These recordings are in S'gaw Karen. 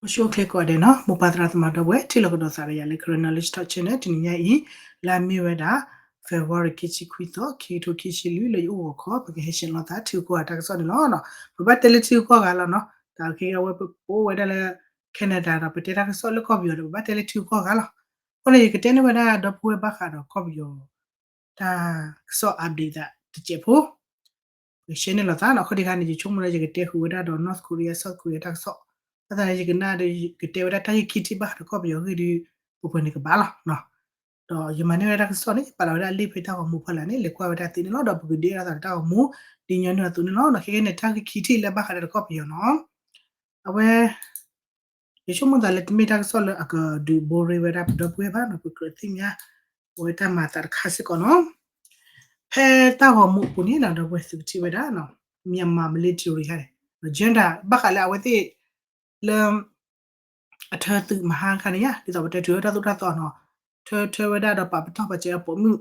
အိၣ်ဆူၣ်အိၣ်ချ့ကိးဂၤဒဲးနီၤ, မိၢ်ပၢ်သရၣ်သမါဒီပုၢ်ဝဲၢ် ထံၣ်လိာ်ကဒီးသးဒီးယၤလၢ Karen Knowledge Talk Channel တနံၤညါအံၤ, လၢအမ့ၢ်ဝဲဒၣ် February ခံဆံခွံသီ ခံကထိခံဆံလွံၢ် လၢယအိၣ်ဂီၤခီ ပကဟဲဆှၢလိာ်သး ထံဂုၤကီၢ်ဂၤတၢ်ကစီၣ်န့ၣ်လီၤ. ပဘၣ်တဲလၢထံဂုၤကီၢ်ဂၤလီၤနီၤ, တၢ်ခဲအံၤအဝဲပအိၣ်ဝဲဒၣ်လၢ Canada ဒီး ပတဲတၢ်ကစီၣ်လၢကီၢ်ပယီၤဒီး ပဘၣ်တဲလၢထံဂုၤကီၢ်ဂၤလီၤ. အဃိန့ၣ် ယကတဲန့ၢ်ဝဲဒၣ်ဒီပုၢ်ဝဲၢ်ဘၣ်ဃးဒီးကီၢ်ပယီၤ တၢ်ကစီၣ် update သးတစဲးဖိ ကရှဲန့ၣ်လိာ်သးနီၤ. အဃိဒံးခါန့ၣ် ယဆိကမိၣ်လၢယကတဲဃုာ်ဝဲဒၣ်ဒီး North Korea South Korea တၢ်ကစီၣ်, ဘၣ်ဆၣ်န့ၣ် ယကနၣ်ဒီး ယကတဲဝဲဒၣ်တၢ်ဂ့ၢ်ခံထံၣ်ဘၣ်ဃးဒီးကီၢ်ပယီၤဂ့ၢ်ဒီး ပှဲၤပှဲၤန့ၣ်ကဘၣ်လီၤ. ဒီးယမၤန့ၢ်ဝဲဒၣ်တၢ်ကစီၣ်န့ၣ် ယပာ်လီၤဝဲဒၣ်လံာ်ဖဲတၢ်ဂီၤမူဖီလာ်န့ၣ် လဲၤကွၢ်ဝဲဒၣ်သ့န့ၣ်လီၤ. ဒီးပကဒုးအိၣ်ထီၣ်သးတၢ်ဂီၤမူ ဒ်ညီနုၢ်အသိးန့ၣ်လီၤ. ခဲကနံၣ်န့ၣ် တၢ်ဂ့ၢ်ခံထံၣ်လၢဘၣ်ဃးဒီးကီၢ်ပယီၤနီၤ, အဝဲ ယဆိကမိၣ်သးလၢတမ့ၢ်တၢ်ကစီၣ်လၢအကဒုးဘိရ့ဝဲဒၣ်ပဒီပုၢ်ဝဲၢ်ဘၣ်နီၤ, ပကြၢးသ့ၣ်ညါဝဲတၢ်မၤသးတခါစ့ၢ်ကီးနီၤ. ဖဲတၢ်ဂီၤမူအပူၤန့ၣ်နီၤ ဒီပုၢ်ဝဲၢ်သုကထံၣ်ဝဲဒၣ် Myanmar military ခါန့ၣ် agenda ဘၣ်ဃးလၢအဝဲသ့ၣ်လၢ အထၢသုးမဟါခါန့ၣ်ယါ ဒ်သိးပတဲထုးဝဲတၢ်သိၣ်တၢ်သီနီၤ, ထၢထၢဝဲဒၣ်ဒီးပာ်ပတီၢ်ပာ်စဲးအပိာ်မုၣ်,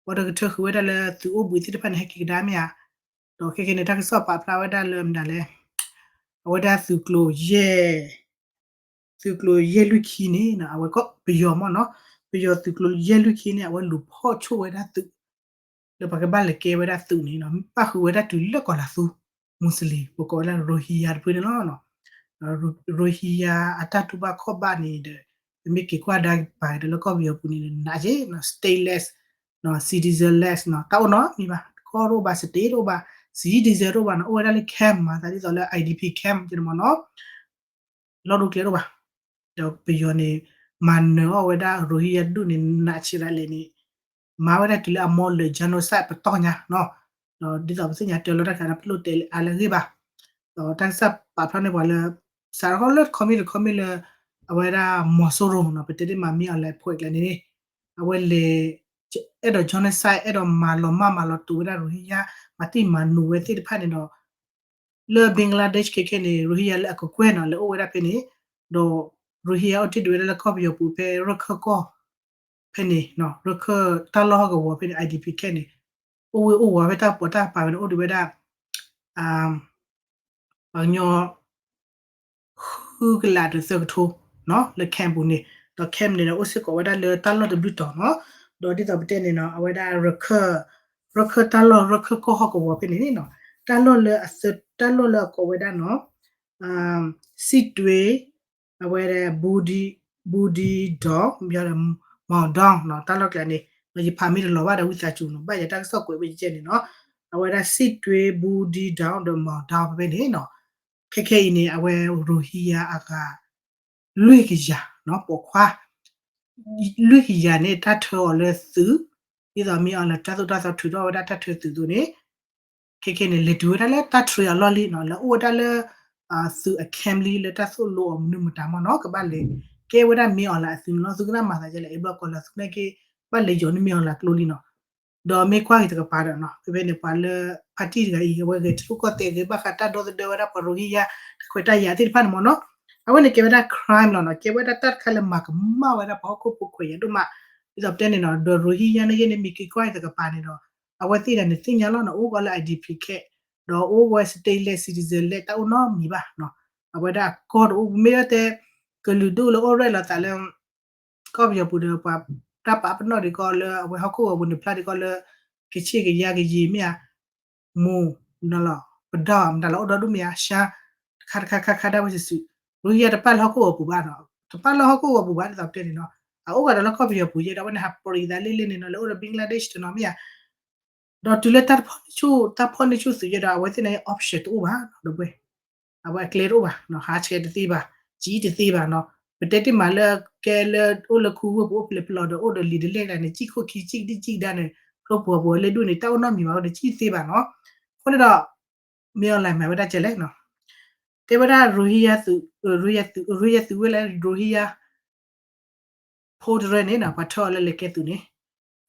ဝံၤဒီးကထၢဃုာ်ဝဲဒၣ်လၢသုးအိၣ်ဘှံးသ့ၣ်တဖၣ်န့ၣ် ဟဲက့ၤကဒါမ့ၢ်ဧါ, ဒီးခဲကနံၣ်န့ၣ် တၢ်ကစီၣ်ပာ်ဖျါဝဲဒၣ်လၢမနုၤလဲၣ်, အဝဲဒၣ်သုးကျိၤယဲၢ် သုးကျိၤယဲၢ်လွံၢ်ခံန့ၣ်နီၤ, အဝဲကီၢ်ပယီၤမ့ၢ်နီၤ, ပယီၤသုးကျိၤယဲၢ်လွံၢ်ခံန့ၣ် အဝဲလူၤဖီၣ်ဆိၣ်ဝဲဒၣ်သုး လၢပှၤကဘၣ်လဲၤကဲဝဲဒၣ်သုးန့ၣ်နီၤ, ပၣ်ဃုာ်ဝဲဒၣ်တုၤလၢကီၢ်လၤသူ Muslim ပကိးဝဲဒၣ် Rohingya တဖုန့ၣ်လီၤ. Rohingya အတၢ်တူၢ်ဘၣ်ခီၣ်ဘၣ်န့ၣ်ဒီး ပမ့ၢ်က့ၤကွၢ်ဒါပာ်က့ၤဒီးလၢကီၢ်ပယီၤပူၤန့ၣ် နးက့နီၤ, stateless နီၤ, citizenless နီၤ, တၢ်အိၣ်နီတမံၤဘၣ်, ကီၢ်တအိၣ်ဘၣ်, state တအိၣ်ဘၣ်, citizen တအိၣ်ဘၣ်နီၤ, အိၣ်ဝဲဒၣ်လၢ camp မၤသးဒ်သိးလၢ IDP camp က့န့ၣ်မ့ၢ်နီၤ လီၢ်ဒိၣ်ကျဲတအိၣ်ဘၣ်. ဒီးပယီၤန့ၣ် မၤနၢၤအီၣ်ဝဲဒၣ် Rohingya တဒူၣ်န့ၣ် နးဆံးဒၣ်လဲာ်န့ၣ် မၤဝဲဒၣ်တုၤလၢအမီလၢာ် genocide ပတီၢ်ညါနီၤ. ဒီးဒ်သိးပသ့ၣ်ညါတၢ်လီၢ်တၢ်ကျဲန့ၣ် ပလိၣ်တဲအါလၢအဂ့ၢ်ဘၣ်. ဒီးတၢ်ကစီၣ်ပာ်ဖျါန့ၢ်ပှၤလၢ စးထီၣ်လၢတခီမ့ၢ်တခီမ့ၢ်လၢ အဝဲဒၣ်မီၤစိရိၤနီၤ, ပတဲတ့ၢ်မး မင်းအောင်လှိုင် အဖီခိၣ်ကျဲန့ၣ် အဝဲလဲၤ အဲၣ်ဒိး genocide အဲၣ်ဒိးမၤလီၤမၢ်မၤလီၤတူာ်ဝဲဒၣ် Rohingya မၤတံၢ်မၤနူၤဝဲသ့ၣ်တဖၣ်န့ၣ်ဒီး လၢ Bangladesh ခဲခဲန့ၣ် Rohingya လၢအကကွဲၢ်နီၤ လဲၤအိၣ်ဝဲဒၣ်ဖဲန့ၣ်, ဒီး Rohingya အိၣ်တ့ၢ်ဒံးဝဲဒၣ်လၢကီၢ်ပယီၤပူၤဖဲရခၢၣ်ကီၢ် ဖဲန့ၣ်နီၤ, ရခၢၣ်တၢ်လီၢ်ဟီၣ်ကဝီၤဖဲန့ၣ် IDP camp န့ၣ် အိၣ်ဝဲအိၣ်ဝးဖဲတၢ်ပိာ်တၢ်ပာ်ဝဲန့ၣ် အိၣ်ဒံးဝဲဒၣ် ပှၤကညီ ဃုကလးဒီးသၢကထိနီၤ လၢ camp ပူၤန့ၣ်, ဒီး camp န့ၣ်ဒီး အိၣ်စ့ၢ်ကီးဝဲဒၣ်လၢတၢ်လီၢ်တဘျုးတီၤနီၤ, ဒီးဒ်သိးပတဲန့ၣ်နီၤ အဝဲဒၣ်ရခၢၣ် ရခၢၣ်တၢ်လီၢ် ရခၢၣ်ကီၢ်ဟီၣ်ကဝီၤဖဲန့ၣ်နီၤ, တၢ်လီၢ်လၢအသၢ တၢ်လီၢ်လၢအကိးဝဲဒၣ်နီၤ စံးတွ့ အဝဲဒၣ် ဘူဒံ ဘူဒံဒီး မီၢ်ဒီနီၤ တၢ်လီၢ်ကျဲန့ၣ် ဒီးယဖးမ့ၢ်တလီၤဘၣ်ဒီးဝံသးစူၤနီၤ ဘၣ်ယတၢ်ကစီၣ်ကွဲးဝဲယကဲန့ၣ်နီၤ, အဝဲဒၣ် စံးတွ့ ဘူဒံဒီး ဒီး မီၢ်ဒီဖဲဖဲန့ၣ်နီၤ, ခဲခဲအံၤန့ၣ် အဝဲ Rohingya အဂၤ လွံၢ်ကယၤနီၤ ပိာ်ခွါ လွံၢ်ကယၤန့ၣ် တၢ်ထၢအီၤလၢသုး, ဒ်သိးမ့ၢ်အီၤလၢတၢ်သိၣ်တၢ်သီထုးထီၣ်ဝဲဒၣ်တၢ်ထၢသုးအသိးန့ၣ် ခဲခဲန့ၣ် လဲၤတုၤဝဲဒၣ်လၢတၢ်ထၢအလီၢ်လံနီၤ, လဲၤအိၣ်ဝဲဒၣ်လၢ သုးအ camp လံ လၢတၢ်သိၣ်လိအီၤမနုၤမတၤမ့ၢ်နီၤ, ကဘၣ်လဲၤကဲဝဲဒၣ်မ့ၢ်အီၤလၢအသုးန့ၣ်လီၤ, သုကနၣ်မၤသးဒ်လဲၣ် အဘျီကီၢ်လၢသုးန့ၣ်က့ ဘၣ်လဲၤယီၤန့ၢ်မ့ၢ်အီၤလၢကျိလံနီၤ, ဒီးမ့ၢ်ကွၢ်က့ၤတကပၤဒီးနီၤ ဖဲဖဲန့ၣ် ပှၤလၢ party တဂၤအံၤ အဝဲဂဲၤထံရူၢ်ကီၢ်သဲးဂ့ၤ ဘၣ်ဃးတၢ်ဒီသဒၢဝဲဒၣ်ပှၤ Rohingya တခွဲးတၢ်ယာ်သ့ၣ်တဖၣ်န့ၣ်မ့ၢ်နီၤ, အဝဲန့ၣ်ကဲဝဲဒၣ် crime လီၤနီၤ, ကဲဝဲဒၣ်တၢ်တခါလၢမၤကမၣ်ဝဲဒၣ်ပှၤဟီၣ်ခိၣ်ဖိခွဲးယာ်ဒိၣ်မး, ဒ်သိးပတဲန့ၣ်နီၤ ဒီး Rohingya န့ၣ်ဂ့ၤန့ၣ် မ့ၢ်က့ၤကွၢ်က့ၤတကပၤန့ၣ်ဒီး အဝဲသ့ၣ်ဒၣ်န့ၣ်သ့ၣ်ညါလီၤနီၤ အိၣ်ကီးလၢ IDP camp ဒီးအိၣ်ဝဲ stateless citizen လၢတၢ်အိၣ်နီတမံၤဘၣ်နီၤ, အဝဲဒၣ်အကီၢ်တအိၣ် မ့ၢ်ဝဲတဲ ကလုာ်ဒိၣ်လၢအိၣ်ရဲၣ်လီၤသးလၢ ကီၢ်ပယီၤပူၤဒီး ပှၤတၢ်ပာ်ပနီၣ်ဒံးကီးလၢအဝဲဟီၣ်ခိၣ်ဂီၤပူၤန့ၣ် ဖျါဒံးကီးလၢ ကဆ့ၣ်ကယါကယံာ်မ့ၢ်ဧါ, မူၤ မတၤလီၤ ပဒီမတၤလီၤ အိၣ်ဒီဒူၣ်မ့ၢ်ဧါ ရှါ တခါတခါခါခါဒၣ်ဝဲစုာ်စုာ်, Rohingya တပာ်လၢဟီၣ်ခိၣ်ဂီၤပူၤဘၣ်နီၤ, တပာ်လၢဟီၣ်ခိၣ်ဂီၤပူၤဘၣ် ဒ်သိးပတဲန့ၣ်နီၤ, အအိၣ်ဂၤဒီးလၢကီၢ်ပယီၤပူၤယဲဒီး အဝဲန့ၣ်ဟးပြံးသးလ့လ့န့ၣ်နီၤ လဲၤအိၣ်ဒီး Bangladesh တနီၤမ့ၢ်ဧါ ဒီးတုၤလၢတၢ်တဖီၣ်န့ၢ်ဆူၣ် တၢ်ဖီၣ်န့ၢ်ဆူၣ်သုးယဲဒီး အဝဲသ့ၣ်န့ၣ် option တအိၣ်ဘၣ်နီၤ ဒီပုၢ်ဝဲၢ်, အဝဲအကျဲတအိၣ်ဘၣ်နီၤ, ဟးဆှဲးတသ့ဘၣ်, ကံတသ့ဘၣ်နီၤ, ပတဲတ့ၢ်မးလၢကဲလၢအိၣ်လၢခူဝ့ၢ်ပူၤအိၣ်ဖျဲၣ်ဖျီဒီး အိၣ်ဒီးလံာ်ဒလဲၣ်ကျါန့ၣ် ကံၣ်ခိၣ်ခံကံၣ်ဒံၣ်ကံၣ်ဒါန့ၣ် ဖျိပှီၤပှီၤလၢဒူၣ်န့ၣ် တၢ်အိၣ်နီတမံၤဘၣ် အိၣ်ဒီးကံၣ်တသ့ဘၣ်နီၤ, အဃိန့ၣ်ဒီး မ့ၢ်အီၤလဲၣ်မၤဝဲဒၣ်ကဲလဲၣ်နီၤ တဲဝဲဒၣ် Rohingya သုး Rohingya သုး Rohingya သုးဝဲလဲၣ် Rohingya ဖိတရဲၣ်န့ၣ်နီၤ ပှၤထၢအီၤလၢလဲၤကဲသုးန့ၣ်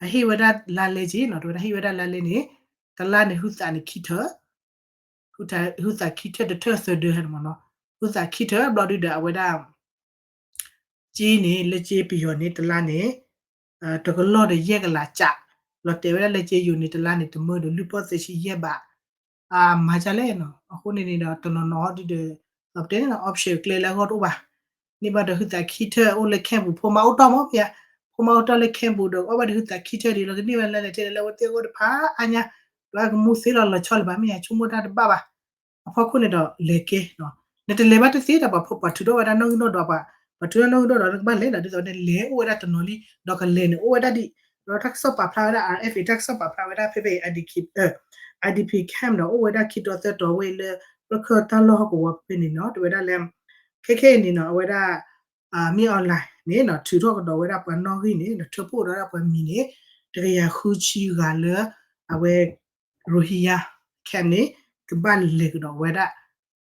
အဟ့ၣ်ဝဲဒၣ်လါလဲက့နီၤ တဲဝဲဒၣ်ဟ့ၣ်ဝဲဒၣ်လါလဲန့ၣ် တလါန့ၣ် ဟုသးန့ၣ်ခံထၢၣ် ဟုသးခံထၢၣ်တထၢၣ်သၢဒၢဟဲန့ၣ်မ့ၢ်နီၤ ဟုသးခံထၢၣ်ဘျီဒုဒီးအဝဲဒၣ် က့န့ၣ် လၢက့ပယီၤန့ၣ် တလါန့ၣ် တကလီၢ်ဒီးယဲၢ်ကလးကၠး လီၤတဲာ်ဝဲဒၣ်လၢက့ယိၤန့ၣ် တလါန့ၣ် တမၢဒီးလွံၢ်ပီၢ်သၢဆံယဲၢ်ဘး အမၤဒ်လဲၣ်နီၤ အဃိန့ၣ်န့ၣ်ဒီးတနီၤနီၤဟီဒုဒီး ပတဲန့ၣ်နီၤ option ကျဲလၢအဂီၢ်တအိၣ်ဘၣ် န့ၢ်ဘၣ်ဒီးဟုသးခံထၢၣ်အိၣ်လၢ camp ပူၤ ဖိမါအိၣ်တီၢ်မးမ့ၢ်ဧါ, ဖိမါအိၣ်တီၢ်လၢ camp ပူၤဒီးအီၣ်ဘၣ်ဒီးဟုသးခံထၢၣ်ဒီး လီၤကန့ၢ်ဝဲလၢလဲၤထဲလဲၣ်လၢအဝဲသ့ၣ်အဂီၢ်တဖၣ်အါညါ, ဒီးကမူသ့လီၤလီၤဆီလၢၤဘၣ်မ့ၢ်ဧါ, ဆိကမိၣ်တၢ်တဘၣ်ဘၣ်. အဖီခိၣ်န့ၣ်ဒီးလဲၤကဲ, နတလဲၤဘၣ်တသ့ဒီး ပှၤထုးထီၣ်ဝဲဒၣ်နီၣ်ဂံၢ်နီၣ်ဒွးပှၤ, ပှၤထုးထီၣ်နီၣ်ဂံၢ်နီၣ်ဒွးနကဘၣ်လဲၤဒီး ဒ်သိးန့ၣ်လဲၤအိၣ်ဝဲဒၣ်တနီၤလံ, ဒီးကလဲၤန့ၣ်အိၣ်ဝဲဒၣ်ဒံး, ဒီးတၢ်ကစီၣ်ပာ်ဖျါဝဲဒၣ် RFA တၢ်ကစီၣ်ပာ်ဖျါဝဲဒၣ်ဖဲဖဲ IDP camp ဒီးအိၣ်ဝဲဒၣ်ခံတီၤသၢတီၤဝဲလၢ ရခၢၣ်တၢ်လီၢ်ဟီၣ်ကဝီၤဖဲဖဲန့ၣ်နီၤ, တဲဝဲဒၣ်လၢ ခဲခဲအံၤန့ၣ်နီၤ အဝဲဒၣ် မ့ၢ် online န့ၣ်နီၤ ထုးထီၣ်ကဒီးဝဲဒၣ်ပှၤနီၣ်ဂံၢ်န့ၣ် ဒီးထၢဖှိၣ်ကဒီးဝဲဒၣ်ပှၤမံၤန့ၣ် တကယၤဃုဆံဂၤလၢ အဝဲ Rohingya camp န့ၣ် ကဘၣ်လဲၤကဒီးဝဲဒၣ်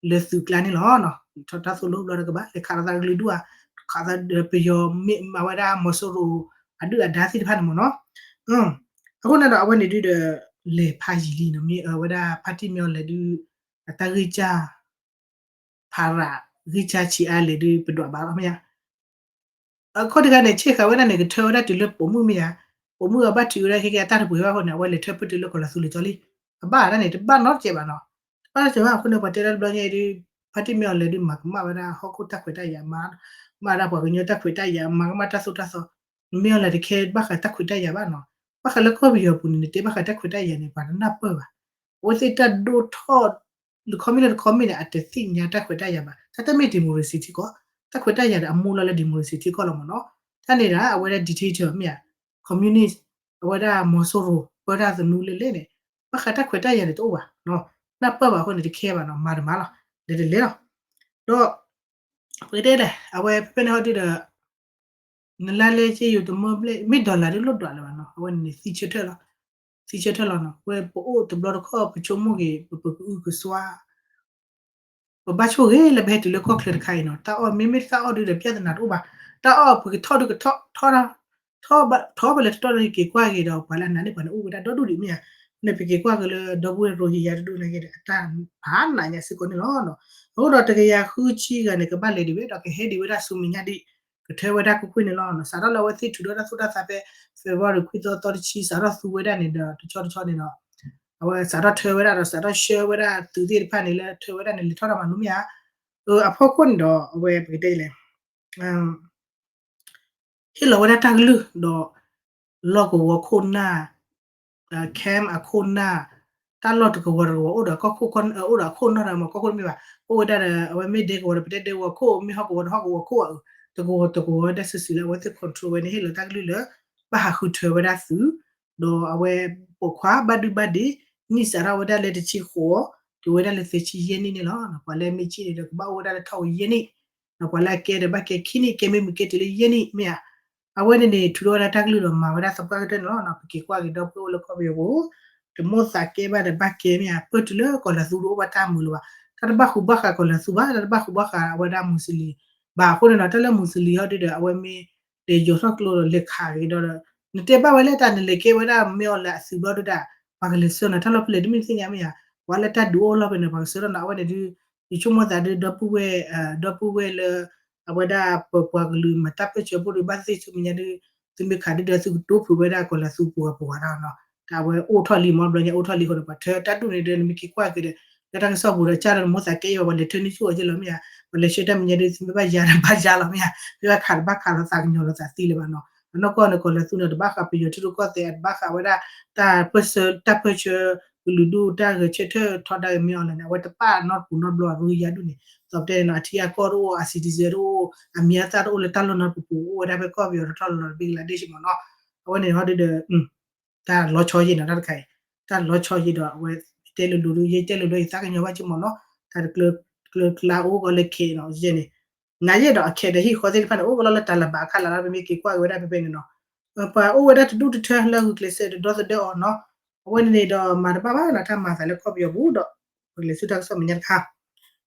လၢသုးကျါန့ၣ်လီၤ. ထီၣ်တၢ်သိၣ်လိဘျီဒီးကဘၣ်လဲၤခးလိာ်သးကလုာ်ဒူၣ်ဧါ, ခးသးဒီးပယီၤမ့ၢ်မၤဝဲဒၣ်မီၤစိရိၤ အဒုၣ်အဒါသ့ၣ်တဖၣ်န့ၣ်မ့ၢ်နီၤ. အဃိန့ၣ်ဒီးအဝဲန့ၣ်ဒုးဒီး လဲၤဖးယံာ်လံနီၤ, မ့ၢ်အဝဲဒၣ်ဖါတံၢ်မ့ၢ်အီၤလဲၤဒုး အတၢ်ဂံၢ်စၢ် ဖးရၤ ဂံၢ်စၢ်ဆံးအါလဲၣ်ဒုး ပဒွးဘၣ်လီၤမ့ၢ်ဧါ. အခီၣ်ထံးခါန့ၣ် ဆ့ၣ်ဃာ်ဝဲဒၣ်န့ၣ် ကထၢဝဲဒၣ်တုၤလၢပိာ်မုၣ်မ့ၢ်ဧါ, ပိာ်မုၣ်အဘၣ်ထုးဝဲဒၣ်ခဲကဲအတၢ်တပှဲၤဘၣ်အဃိန့ၣ် အဝဲလဲၤထၢဖှိၣ်တုၤလၢကီၢ်လီၤသူလၢကၠီလံ. အဘၣ်ဒၣ်န့ၣ် တဘၣ်နီတစဲးဘၣ်နီၤ, တဘၣ်နီတစဲးဘၣ်အဃိန့ၣ် ပှၤတဲလၢတဘျီညါအံၤဒုး ဖါတံၢ်မ့ၢ်အီၤလဲၤဒုး မၤကမၣ်ဝဲဒၣ်ဟီၣ်ခိၣ်တၢ်ခွဲးတၢ်ယာ်, မၤဒၣ်ပှၤကညီတၢ်ခွဲးတၢ်ယာ်, မၤကမၣ်တၢ်သိၣ်တၢ်သီ, မ့ၢ်အီၤလဲၤတခဲ ဘၣ်ဃးတၢ်ခွဲးတၢ်ယာ်ဘၣ်နီၤ. ဘၣ်ဃးလၢကီၢ်ပယီၤပူၤန့ၣ် နတဲဘၣ်ဃးတၢ်ခွဲးတၢ်ယာ်န့ၣ် ပှၤတနၢ်ပၢၢ်ဘၣ်. အဝဲသ့ၣ်တၢ်ဒိၣ်ထီၣ် တခီမ့ၢ်လၢတခီမ့ၢ်န့ၣ် အတသ့ၣ်ညါတၢ်ခွဲးတၢ်ယာ်ဘၣ်. တၢ်တမ့ၢ် democracy ထံကီၢ်, တၢ်ခွဲးတၢ်ယာ်ဒီးအမူလီၤလၢ democracy ထံကီၢ်လီၤမ့ၢ်နီၤ. တၢ်န့ၣ်ဒၣ် အဝဲဒၣ် dictator မ့ၢ်ဧါ, communist, အဝဲဒၣ်မီၤစိရိၤ ပၢတၢ်သနူလဲၣ်လဲၣ်န့ၣ် ဘၣ်ဃးတၢ်ခွဲးတၢ်ယာ်န့ၣ်တအိၣ်ဘၣ်. နၢ်ပၢၢ်ဘၣ်အဃိန့ၣ် တခဲဘၣ်နီၤ, မၤတမၤလီၤ, လဲၤတလဲၤလီၤ. ဒီး ပကတဲလဲၣ် အဝဲဖဲဖဲန့ၣ်ဟီဒုဒီး နလါလဲက့ယိၤတမၢဘျဲၣ် မ့ၢ် dollar ဒုးလိၣ်ဒွးလၢၤဘၣ်နီၤ, အဝဲန့ၣ်သံဆၢထၢၣ်လီၤ, သံဆၢထၢၣ်လီၤနီၤ. ဝဲပအိၣ်တဘျီတခီၣ် ပဆိကမိၣ်ဂ့ၤ ပပကအုကစွါ ပဘၣ်ဆိၣ်ဂ့ၤလၢပဟဲတုၤလၢကီၢ်ချၢတခါအံၤနီၤ, တၢ်အီၣ်မ့မ့ၢ်တၢ်အီၣ်ဒုဒီး ပြဿနာတအိၣ်ဘၣ်, တၢ်အီၣ်ပကထီၣ်ဒုကထီၣ်, ထီၣ်ဘၣ်လဲၤတတီၢ်ဒီးက့ၤကွၢ်က့ၤဒီး ပှၤလၢအနာ်န့ၢ်ပှၤန့ၣ်အိၣ်ဝဲဒၣ်ဒီဒူၣ်ဒံးမ့ၢ်ဧါ, န့ၣ်ပက့ၤကွၢ်က့ၤလၢဒီပုၢ်ဝဲၢ် Rohingya တဒူၣ်န့ၣ်က့ဒီး အတၢ်ဖးနးညါစ့ၢ်ကီးန့ၣ်လီၤ. အဃိဒီးတကယၤဃုဆံဂၤန့ၣ် ကဘၣ်လဲၤဒံးဝဲဒီးကဟဲဒံးဝဲဒၣ်ဆူမဲာ်ညါဒံး, ကထၢဝဲဒၣ်ကွ့ၢ်ကွ့ၢ်န့ၣ်လီၤ. စးထီၣ်လၢအဝဲသ့ၣ်ထုးထီၣ်တၢ်သိၣ်တၢ်သးဖဲ February ခွံသီသီတဆံ စးထီၣ်သူဝဲဒၣ်န့ၣ်ဒီး တဆီတဆီန့ၣ်ဒီး အဝဲစးထီၣ်ထၢဝဲဒၣ်ဒီး စးထီၣ်ဆှၢဝဲဒၣ်သုးသ့ၣ်တဖၣ်န့ၣ်လၢထၢဝဲဒၣ်န့ၣ် လဲၤထီၣ်တၢ်မၤလိမ့ၢ်ဧါ. အဖီခိၣ်န့ၣ်ဒီး အဝဲပကတဲလဲၣ် ဟ့ၣ်လီၤဝဲဒၣ်တၢ်ကလုၢ်ဒီး လီၢ်ကဝီၤခိၣ်နၢ် camp အခိၣ်နၢ်, တၢ်လီၢ်တကဝီၤတကဝီၤ အိၣ်ဒီးကီၢ်ခိၣ် အိၣ်ဒီးအခိၣ်နၢ်ဒီး မ့ၢ်ကီၢ်ခိၣ်တမ့ၢ်ဘၣ်, အိၣ်ဝဲဒၣ်ဒီး အဝဲမ့ၢ်ဒဲကဝီၤဒီး ပတဲဒဲကဝီၤခိၣ်, မ့ၢ်ဟီၣ်ကဝီၤဒီးဟီၣ်ကဝီၤခိၣ်, တကဝီၤတကဝီၤဝဲဒၣ်စုာ်စုာ်လၢအဝဲသ့ၣ် control ဝဲန့ၣ် ဟ့ၣ်လီၤတၢ်ကလုၢ်လၢ ဘၣ်ဟးဃုထၢဝဲဒၣ်သုး, ဒီးအဝဲပိာ်ခွါဘၣ်ဒုဘၣ်ဒ့, နံၣ်စးထီၣ်ဝဲဒၣ်လၢတဆံဃိး, တုၤဝဲဒၣ်လၢသၢဆံယဲၢ်နံၣ်န့ၣ်လီၤ. ပှၤလၢအမ့ၢ်စ့ၣ်န့ၣ်ဒီး ကဘၣ်အိၣ်ဝဲဒၣ်လၢထီၣ်ဝဲယဲၢ်နံၣ်, ဒီးပှၤလၢအကဲဒီးဘၣ်ကဲခံနံၣ်, ကဲမ့ၢ်မုၢ်ကဲတုၤလၢယဲၢ်နံၣ်မ့ၢ်ဧါ. အဝဲန့ၣ်န့ၣ် ထုးထီၣ်ဝဲဒၣ်တၢ်ကလုၢ်ဒီးမၤဝဲဒၣ်သပှၢ်ကတၢၢ်န့ၣ်လီၤ. ပက့ၤကွၢ်က့ၤဒီပုၢ်ဝဲၢ်လၢကီၢ်ပယီၤပူၤ, တမိၣ်သးကဲဘၣ်ဒီးဘၣ်ကဲမ့ၢ်ဧါ, ပၢၢ်တုၤလၢကီၢ်လၤသူတအိၣ်ဘၣ်တၢ်မုာ်လၢၤဘၣ်, တၢ်တဘၣ်ဃူဘၣ်ဃးကီၢ်လၤသူဘၣ်, တၢ်တဘၣ်ဃူဘၣ်ဃးအဝဲဒၣ်မူစလံၤဘၣ်အဃိန့ၣ်ဒီး တၢ်လၢမူစလံၤဟီဒုဒီး အဝဲမ့ၢ် ဒီးယိၤထီၣ်ကျိဒီးလဲၤခးက့ၤဒီး နတဲဘၣ်ဝဲလၢတၢ်နလဲၤကဲဝဲဒၣ်မ့ၢ်အီၤလၢအသုးဘျီဒုဒၣ်, ပှၤကလဲၤဆှၢနီၤ တၢ်လီၢ်ဖဲလဲၣ်တမ့ၢ်သ့ၣ်ညါမ့ၢ်ဧါ, ပှၤလၢတၢ်ဒုးအိၣ်လီၢ်ဖဲန့ၣ် ပှၤကဆှၢထီၣ်နီၤ အဝဲန့ၣ်ဒုး, ယဆိကမိၣ်သးဒုး ဒီပုၢ်ဝဲၢ်, ဒီပုၢ်ဝဲၢ်လၢ အဝဲဒၣ်ပပှၤကလုာ်မၤတၢ်ပၢၢ်ဆၢဖိဒုး ဘၣ်သ့ၣ်ဆူမဲာ်ညါဒုး, သုမ့ၢ်ခးဒုဒီးသုကတိဖုးဝဲဒၣ်ကီၢ်လၤသူပှၤပှၤတၢ်နီၤ, တၢ်အဝဲအိၣ်ထီၣ်လံမ့ၢ်ဘျီညါအိၣ်ထီၣ်လံအဃိန့ၣ် ပှၤထၢတၢ်ဒူၣ်န့ၣ်ဒီးနမ့ၢ်က့ၤကွၢ်က့ၤဒီး လၢတၢ်ကစီၣ်ပူၤဒီး ကၢ်ဒီးနမိၢ်သးကဲအီၤ ပှၤလဲၤထၢန့ၢ်ဆူၣ်အီၤက့လီၤမ့ၢ်ဧါ, ပှၤလဲၤဆှၢတၢ်မဲာ်ညါဒုး သုမ့ၢ်ဘၣ်ယါဒီးဘၣ်ယါလီၤမ့ၢ်ဧါ, မ့ၢ်ဘၣ်ခးဒီးဘၣ်ခးလီၤသးကညီၤလီၤသးသံလၢၤဘၣ်နီၤ, အနီၢ်ကီၢ်န့ၣ် ကီၢ်လၤသူန့ၣ် တဘၣ်ဃးပယီၤထံရူၢ်ကီၢ်သဲး တဘၣ်ဃးဝဲဒၣ် တၢ်ပၢၢ်ဆၢ တၢ်ပၢၢ်ဆၢ ကလုာ်ဒူၣ်တၢ်ဂဲၤဆၢထၢၣ်ထီဒါက့ၤမ့ၢ်အီၤလဲၣ်န့ၣ် အဝဲတပာ်နီတပူၤနီတဘျီအရူယါဒူၣ်န့ၣ် သိးပတဲန့ၣ်နီၤ အထံအကီၢ်တအိၣ် အ citizen တအိၣ် အမံၤအသၣ်တအိၣ်လၢတၢ်လီၢ်နီတပူၤပူၤ အိၣ်ဝဲဒၣ်ဖဲကီၢ်ပယီၤတထီၣ်လီၤလီၤ Bangladesh မ့ၢ်နီၤ, အဝဲန့ၣ်ဟီဒုဒီး တၢ်လီၤဆီယ့ၣ်နီၤ တၢ်တခါအံၤ တၢ်လီၤဆီယ့ၣ်ဒီး အဝဲတဲလိၤလိၤဒုး ယတဲလိၤလိၤအံၤ သးကညီၤဘၣ်က့ၤမ့ၢ်နီၤ, တၢ်တကျၢၤကျါအိၣ်ကီးလၢခဲအံၤနီၤ ယဲန့ၣ် နာ်ယဲၢ်ဒီးအခဲဒီးဟံၣ်ဃီသ့ၣ်တဖၣ်န့ၣ် အိၣ်ကလီလၢတၢ်လၢဘၣ်အခါလၢ်လၢ် ပမ့ၢ်က့ၤကွၢ်က့ၤဝဲဒၣ်ဖဲဖဲန့ၣ်နီၤ, ပှၤအိၣ်ဝဲဒၣ်တဒူၣ်တထၢလၢဂုာ်ကျဲးစၢးဒီသဒၢအီၤနီၤ, အဝဲန့ၣ်န့ၣ်ဒီးမၤတဘၣ်ဘၣ်နီၤ တၢ်မၤသးလၢကီၢ်ပယီၤပူၤဒီး ပကလဲၤဆူတၢ်ကစီၣ်မဲာ်ညါတခါ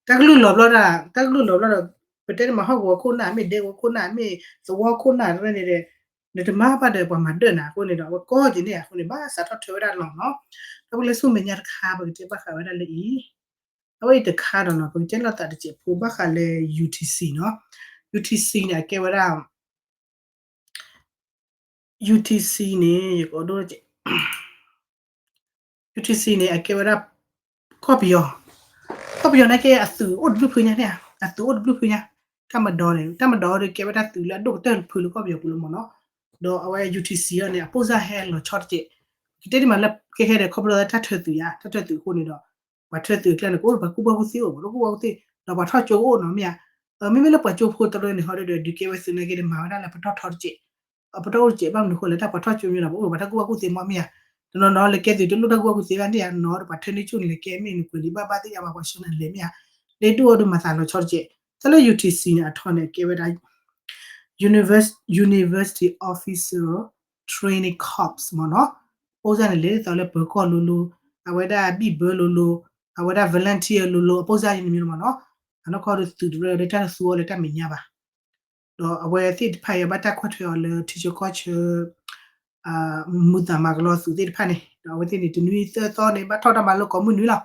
တၢ်ကလုၢ်လီၤဘျီဒၣ် တၢ်ကလုၢ်လီၤဘျီဒီး ပတဲတမးဟီၣ်ကဝီၤခိၣ်နၢ် မ့ၢ်ဒဲကဝီၤခိၣ်နၢ် မ့ၢ်သဝီခိၣ်နၢ်တဖဲန့ၣ်ဒီး နတမၤဘၣ်ဒီးပှၤမၤဒၢၣ်နၤအဃိန့ၣ်ဒီး အဝဲကီၢ်က့ၤန့ၣ်အဃိန့ၣ် ဘၣ်စးထီၣ်ထၢဝဲဒၣ်လီၢ်နီၤ, ဒီးပကလဲၤဆူမဲာ်ညါတခါ ပကတဲဘၣ်ဃးဝဲဒၣ်လၢအံၤ အဝဲအံၤတခါဒီးနီၤ ပကတဲလိာ်သးတစဲးဖိဘၣ်ဃးလၢ UTC နီၤ, UTC န့ၣ် အကဲဝဲဒၣ် UTC န့ၣ် ယကအိၣ်ဒိၣ် UTC န့ၣ် အကဲဝဲဒၣ် ကီၢ်ပယီၤ, ကီၢ်ပယီၤန့ၣ်ကဲအသုးအိၣ်တဘျုးဖုညါန့ၣ်, အသုးအိၣ်တဘျုးဖုညါ, တပ်မတော်န့ၣ် တပ်မတော်ဒီးကဲဝဲဒၣ်သုးလၢအဒိၣ်ကတၢၢ်တဖုလၢကီၢ်ပယီၤပူၤလီၤမ့ၢ်နီၤ. ဒီးအဝဲ ယူၣ်ထံၣ်စံၣ် အံၤန့ၣ် အပိၢ်စၢ်ဟဲလီၤဆီတကဲး, ကတဲဒ်မးလၢခဲခဲဒီး ခီဖျိလၢတၢ်ထၢသုးယါ တၢ်ထၢသုးအဃိန့ၣ်ဒီး ပှၤထၢသုးအကျါန့ၣ် ကအိၣ်ဒီးပှၤကူၣ်ဘၣ်ကူၣ်သ့အိၣ် ပှၤကူၣ်ဘၣ်ကူၣ်သ့ ဒီးပှၤထီၣ်ကၠိကအိၣ်နီၤမ့ၢ်ဧါ. မ့မ့ၢ်လၢပှၤကၠိဖိတရၢန့ၣ် ဟီဒီးဒုးကဲဝဲသုးနာ်က့ဒီး မၤဝဲဒၣ်လၢပတီၢ်ထီတကဲး, အပတီၢ်အိၣ်တကဲးဘၣ်မနုၤအဃိလဲၣ် တၢ်ပှၤထီၣ်ကၠိမ့ၢ်ဒီး ပအိၣ်ဒီးပှၤတၢ်ကူၣ်ဘၣ်ကူၣ်သ့မ့ၢ်ဧါ. တနီၤနီၤလဲၤကဲသုးတလိၣ်တၢ်ကူၣ်ဘၣ်ကူၣ်သ့ဘၣ်န့ၣ်ဧါနီၤ ဒီးပှၤထၢန့ၢ်ကၠိန့ၣ် လဲၤကဲမ့ၢ်နကွဲးလံာ်ဘၣ်ဘၣ်သ့ၣ်ညါဘၣ် ပှၤဆှၢနၤလဲၤမ့ၢ်ဧါ. လၢဒိၣ်အီၤဒုးမၤသးလီၤဆီတကဲး. တၢ်လၢ ယူၣ်ထံၣ်စံၣ် န့ၣ် အထီန့ၣ် ကဲဝဲဒၣ် Univers- University Officer Training Corps မ့ၢ်နီၤ. အပိၢ်စၢ်န့ၣ် လဲၤဒ်သိးလၢပၢၤကီၢ်လိၤလိၤ, အဝဲဒၣ်ဘံၣ်ဘၢလိၤလိၤ, အဝဲဒၣ် volunteer လိၤလိၤ အပိၢ်စၢ်န့ၣ်မ့ၢ်နီၤ. အနီၢ်ကီၢ်ဒီးသုးတရၢဒီးတၢ်တသူအီၤလၢတၢ်မဲာ်ညါဘၣ်. ဒီးအဝဲသ့ၣ်တဖၣ်အံၤဘၣ်တၢ်ကွၢ်ထွဲအီၤလၢထံဆၢကီၢ်ဆၢ မူသးမၤကလီသုးသ့ၣ်တဖၣ်န့ၣ် ဒီးအဝဲသ့ၣ်န့ၣ် တနွံသၢသီန့ၣ် ဘၣ်ထီၣ်တၢ်မၤလိကိးမုၢ်နွံလီၤ.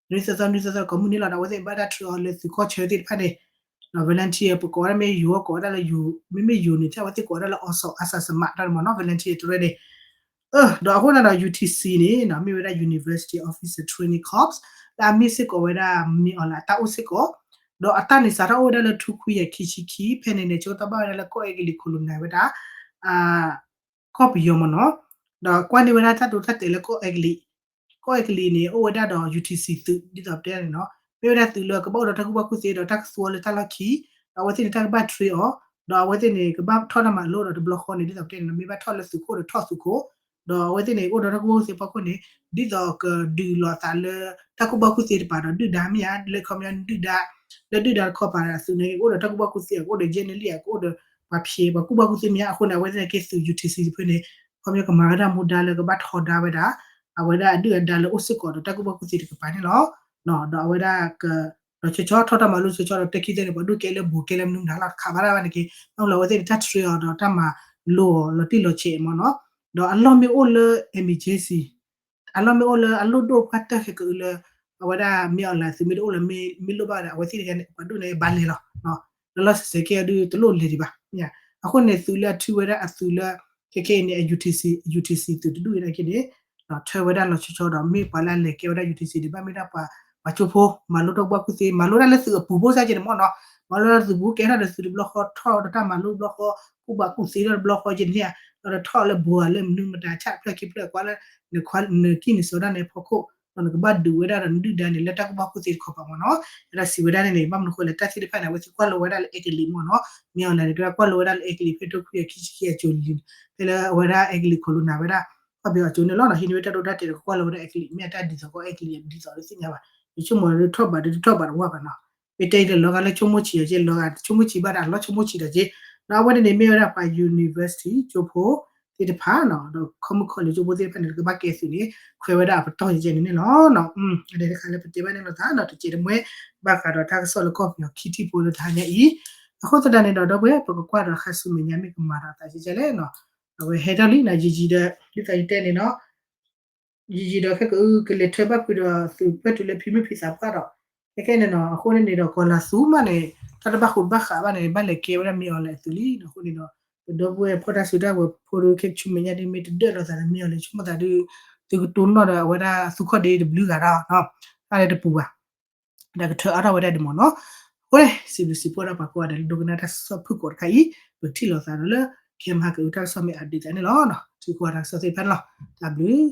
တနွံသၢသီ နွံသၢသီကိးမုၢ်နွံလီၤ. ဒီးအဝဲသ့ၣ်ဘၣ်တၢ်ထုးအီၤလၢသုးကီၢ်ဆၢသ့ၣ်တဖၣ်န့ၣ် ဒီး volunteer ပကိးဝဲဒၣ်မ့ၢ်ယိၤ ကိးဝဲဒၣ်လၢယိၤ မ့မ့ၢ်ယိၤန့ၣ် ထဲအဝဲသ့ၣ်ကိးဝဲဒၣ်လၢ အီၤစီၤ အါစၢ်စမး တၢ်မ့ၢ်နီၤ volunteer တရၢန့ၣ် ဒီးအဃိန့ၣ်ဒီး ယူၣ်ထံၣ်စံၣ် န့ၣ် မ့ၢ်ဝဲဒၣ် University Officer Training Corps လၢအမ့ၢ်စ့ၢ်ကီးဝဲဒၣ် မ့ၢ်အီၤလၢအတၢ်အိၣ်စ့ၢ်ကီး ဒီးအတၢ်န့ၣ်စးထီၣ်အိၣ်ဝဲဒၣ်လၢထူခွံကယၤခံဆံခံ ဖဲန့ၣ်န့ၣ် ဆိကတီၢ်ဘၣ်ဝဲဒၣ်လၢကီၢ်အဲကလံး colonize ဝဲဒၣ် ကီၢ်ပယီၤမ့ၢ်နီၤ. ဒီးကွၢ်န့ၢ်ဝဲဒၣ်တၢ်ဒိတၢ်တဲာ်လၢကီၢ်အဲကလံး ကီၢ်အဲကလံးန့ၣ် အိၣ်ဝဲဒၣ်ဒီး ယူၣ်ထံၣ်စံၣ် သုး ဒ်သိးပတဲန့ၣ်နီၤ မ့ၢ်ဝဲဒၣ်သုးလၢကဘၣ်အိၣ်ဒီးတၢ်ကူၣ်ဘၣ်ကူၣ်သ့ဒီးတၢ်ကသူအီၤလၢတၢ်လီၢ်ခံ ဒီးအဝဲသ့ၣ်န့ၣ် တၢ်ကဘၣ် train အီၤ ဒီးအဝဲသ့ၣ်န့ၣ် ကဘၣ်ထီၣ်တၢ်မၤလိဒီးတဘျီဃီန့ၣ် ဒ်သိးပတဲန့ၣ်နီၤ မ့ၢ်ဘၣ်ထီၣ်လၢသုးခိၣ်ဒီးထီၣ်သုးခိၣ် ဒီးအဝဲသ့ၣ်န့ၣ် အိၣ်ဒီးတၢ်ကူၣ်ဘၣ်ကူၣ်သ့ဖီခိၣ်န့ၣ် ဒ်သိးကဒုးလိာ်သးလၢ တၢ်ကူၣ်ဘၣ်ကူၣ်သ့တပၤဒီးဒုၣ်ဒါမ့ၢ်ဧါ လၢခီပညီဒုၣ်ဒါ လၢဒုၣ်ဒါတခီပၤဒီးသုးန့ၣ် ကအိၣ်ဒီးတၢ်ကူၣ်ဘၣ်ကူၣ်သ့ ကအိၣ်ဒီး general ကအိၣ်ဒီး ပှၤဖံး ပှၤကူၣ်ဘၣ်ကူၣ်သ့မ့ၢ်ဧါ အဃိန့ၣ် အဝဲသ့ၣ်န့ၣ်က့သုး ယူၣ်ထံၣ်စံၣ် တဖုန့ၣ် ခီပညီကမၤဝဲဒၣ်မူဒါလၢကဘၣ်ထီဒါဝဲဒၣ် အဝဲဒၣ်အဒုၣ်အဒါလၢအိၣ်စ့ၢ်ကီးဒီးတၢ်ကူၣ်ဘၣ်ကူၣ်သ့တကပၤန့ၣ်လီၤ. ဒီးအဝဲဒၣ်က ဒီးဆၢဆီထီၣ်တၢ်မၤလိဆၢဆီဒီး တဲခံသ့န့ၣ် ပှၤဒိၣ်ကဲလၢဘူးကဲလၢမနုၤမတၤလီၤ တခးဘၣ်ဒၣ်ဘၣ်န့ၣ်က့ ဘၣ်မနုၤလဲၣ် အဝဲသ့ၣ်န့ၣ် တၢ် train အီၤဒီးတၢ်မၤလိအီၤလီၤတံၢ်လီၤဆဲးမ့ၢ်နီၤ. ဒီးအလီၢ်မ့ၢ်အိၣ်လၢ emergency အလီၢ်မ့ၢ်အိၣ်လၢအလိၣ်ဒိၣ်ပှၢ်တၢၢ်ခဲကအုးလၢ အဝဲဒၣ်မ့ၢ်အီၤလၢသုးမ့ၢ်တအိၣ်လၢၤ မ့ၢ်လိၣ်ဘၣ်ဒီး အဝဲသ့ၣ်တဂၤန့ၣ် ပှၤဒိၣ်န့ၣ်ဘၣ်လဲၤလီၤ. လီၤလီၤဆဲးဆဲးကဲအီၤဒုးတလိၣ်လဲၤဒံးဘၣ်. အဃိန့ၣ် သုးလၢအထုးဝဲဒၣ်အသုးလၢ ခဲခဲအံၤန့ၣ် အ ယူၣ်ထံၣ်စံၣ် ယူၣ်ထံၣ်စံၣ် သုးတဒူၣ်အံၤနာ်က့န့ၣ် ထၢဝဲဒၣ်လီၤဆီဆီဒီး မ့ၢ်ပှၤလၢအလဲၤကဲဝဲဒၣ် ယူၣ်ထံၣ်စံၣ် န့ၣ် ဘၣ်မ့ၢ်ဒၣ်ပှၤ ပှၤကၠိဖိ မၤလိတၢ်ကူၣ်ဘၣ်ကူၣ်သ့ မၤလိတၢ်လၢသုးအပူၤဖိစၢ်က့န့ၣ်မ့ၢ်နီၤ. မၤလိတၢ်လၢသုးပူၤ ကဲထီၣ်ဒီးသုးတဘျီဃီ ထီၣ်ဒီးတၢ်မၤလိတဘျီဃီ ကူၣ်ဘၣ်ကူၣ်သ့ထီၣ်တဘျီဃီက့န့ၣ်ဧါ. ဒီးထီၣ်လၢဘူးဧါလၢမနုၤမတၤ ဆၣ်တဖျၢၣ်ခံဖျၢၣ်ကွၢ်လၢ နခွါနကံၢ်နစီဒၣ်န့ၣ်ဖီခိၣ် ဒီးနကဘၣ်ဒုးဝဲဒၣ်ဒီးနဒုၣ်ဒါန့ၣ် လၢတၢ်ကူၣ်ဘၣ်ကူၣ်သ့တခီပၤမ့ၢ်နီၤ. အဲၣ်ဒိးစံးဝဲဒၣ်န့ၣ်န့ၣ် ဘၣ်မနုၤအဃိလဲၣ် တၢ်သ့ၣ်တဖၣ်န့ၣ် အဝဲသ့ၣ်ကွၢ်လိဝဲဒၣ်လၢအဲကလံးမ့ၢ်နီၤ. မ့ၢ်အီၤလဲၣ်န့ၣ် ကကွၢ်လိဝဲဒၣ်လၢအဲကလံး ဖဲတၢ ခွံကယၤခံဆံခံအစိၤလံၤ ဖဲလၢအဝဲဒၣ်အဲကလံး colonize ဝဲဒၣ် ကီၢ်ပယီၤအစိၤန့ၣ်လီၤနီၤ. ဟံးန့ၢ်ဝဲတၢ်ဒိတၢ်တဲာ်ဒီး ကကွၢ်လိဝဲဒၣ်အဲကလံး မ့ၢ်အတၢ်ဒ်သိးကီၢ်အဲကလံး ဒ်သိးလၢသ့ၣ်ညါဘၣ်. ယဆိကမိၣ်ဒီးထီၣ်ဘးဒီးတထီၣ်ဘးတဝၢ်ဘၣ်နီၤ. မ့ၢ်တဲအံၤဒီးလီၤဂာ်လၢဆိကမိၣ်ဆံးအီၤက့ လီၤဂာ်ဆိကမိၣ်ဆံးဘၣ်ဒီး လီၤဆိကမိၣ်ဆံးဒီးက့. ဒီးအဝဲန့ၣ်န့ၣ် မ့ၢ်ဝဲဒၣ်ပှၤ university ကၠိဖိသ့ၣ်တဖၣ်နီၤ ဒီးခီမုၣ်ခီလ့ၣ်ကၠိဖိသ့ၣ်တဖၣ်န့ၣ် ကဘၣ်ကဲသုးန့ၣ် ခွဲးဝဲဒၣ်အပတီၢ်ယဲန့ၣ်န့ၣ်လီၤ. အဒဲတခါလၢပတဲဘၣ်န့ၣ်လိာ်သးဒီး တစဲးတမှဲ ဘၣ်ဃးဒီးတၢ်ကစီၣ်လၢကီၢ်ပယီၤခံထံၣ်ဖိလၢတဟါညါအံၤ. အဃိသတးန့ၣ်ဒီး ဒီပုၢ်ဝဲၢ် ပကကွၢ်ဒီးခါဆူမဲာ်ညါမ့ၢ်ကမၤဒီးသးကဲကဲလဲၣ်နီၤ. အဝဲဟဲထီၣ်လံနီၤ ယံာ်ယံာ်ဒီး ဒ်သိးယတဲန့ၣ်နီၤ ယံာ်ယံာ်ဒီးခဲကအု ကလဲၤထၢဘၣ်ဖုးဒီးသုးပၢၢ်တုၤလၢဖံမုၢ်ဖံသးပှၢ်ဒီး ခဲကဲန့ၣ်နီၤ အဃိန့ၣ်န့ၣ်ဒီး ကီၤလၤသူမးန့ၣ် တၢ်တဘၣ်ဃိးတဘၣ်ဃးဘၣ်န့ၣ် ဘၣ်လဲၤကဲဝဲဒၣ်မ့ၢ်အီၤလဲၣ်အသုးလံနီၤ. အဃိန့ၣ်ဒီး ပဒီပုၢ်ဝဲၢ်ဖီၣ်တၢ်စုတၢ်ဝဲၤဖိဒီး ခဲကဆူမဲာ်ညါဒ်မ့ၢ်တဒၢၣ်လိာ်သးဒီးမ့ၢ်အီၤလဲၣ် ဆိကမိၣ်သးဒီး သုကတိၢ်နီၣ်ဒီးအဝဲဒၣ်သူၣ်ခီၣ်ဒ့တဘျုးဂၤဒီး တၢ်လၢတပူၤဘၣ် ဒီးကထၢအါထီၣ်ဝဲဒၣ်ဒ်မ့ၢ်နီၤ. အဃိန့ၣ် စံးဘျုးစံးဖှိၣ်ဒၣ်ပှၤကိးဂၤဒဲးလၢဒိကနၣ်တၢ်ကစီၣ်ဖုၣ်ကိာ်တခါအံၤ ပကထံၣ်လိာ်သးဒီးလၢ ခဲမဟါကအုတၢ်ကစီၣ်မ့ၢ် update သးန့ၣ်လီၤ. ထံကီၢ်တၢ်ကစီၣ်သ့ၣ်တဖၣ်န့ၣ်လီၤ. တၢ်ဘျုး